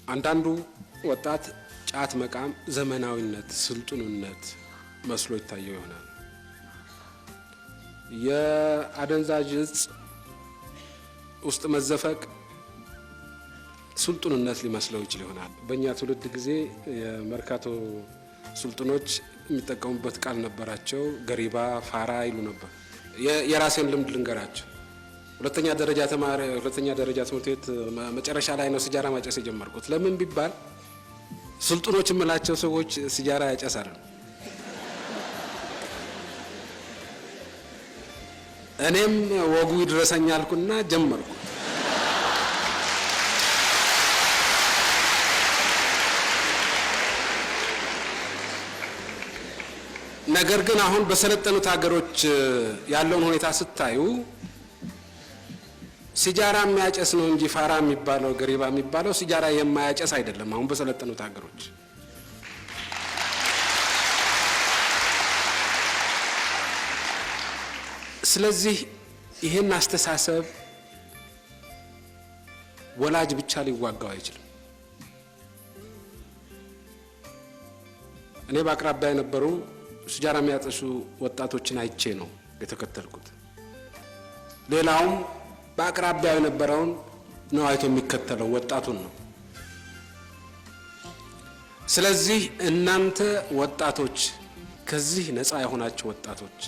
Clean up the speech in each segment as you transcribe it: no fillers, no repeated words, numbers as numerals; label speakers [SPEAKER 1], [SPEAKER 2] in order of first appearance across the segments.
[SPEAKER 1] አንዳንዱ ወጣት ጫት መቃም ዘመናዊነት፣ ስልጡንነት መስሎ ይታየው ይሆናል። የአደንዛዥ እጽ ውስጥ መዘፈቅ ስልጡንነት ሊመስለው ይችል ይሆናል። በእኛ ትውልድ ጊዜ የመርካቶ ስልጡኖች የሚጠቀሙበት ቃል ነበራቸው። ገሪባ፣ ፋራ ይሉ ነበር። የራሴን ልምድ ልንገራቸው። ሁለተኛ ደረጃ ተማሪ ሁለተኛ ደረጃ ትምህርት ቤት መጨረሻ ላይ ነው ሲጃራ ማጨስ የጀመርኩት። ለምን ቢባል ስልጡኖች የምላቸው ሰዎች ሲጃራ ያጨሳሉ። እኔም ወጉ ይድረሰኝ አልኩና ጀመርኩ። ነገር ግን አሁን በሰለጠኑት ሀገሮች ያለውን ሁኔታ ስታዩ ሲጃራ የሚያጨስ ነው እንጂ ፋራ የሚባለው ገሪባ የሚባለው ሲጃራ የማያጨስ አይደለም። አሁን በሰለጠኑት ሀገሮች ስለዚህ ይህን አስተሳሰብ ወላጅ ብቻ ሊዋጋው አይችልም። እኔ በአቅራቢያ የነበሩ ሲጃራ የሚያጨሱ ወጣቶችን አይቼ ነው የተከተልኩት። ሌላውም በአቅራቢያው የነበረውን ነው አይቶ የሚከተለው ወጣቱን ነው። ስለዚህ እናንተ ወጣቶች፣ ከዚህ ነፃ የሆናችሁ ወጣቶች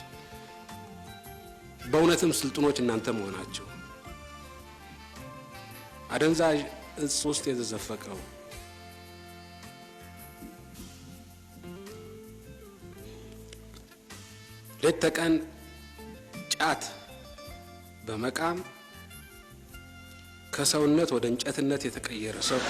[SPEAKER 1] በእውነትም ስልጡኖች እናንተ መሆናችሁ አደንዛዥ እጽ ውስጥ የተዘፈቀው ሌት ተቀን ጫት በመቃም ከሰውነት ወደ እንጨትነት የተቀየረ ሰው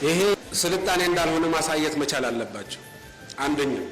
[SPEAKER 1] ይሄ ስልጣኔ እንዳልሆነ ማሳየት መቻል አለባቸው። አንደኛው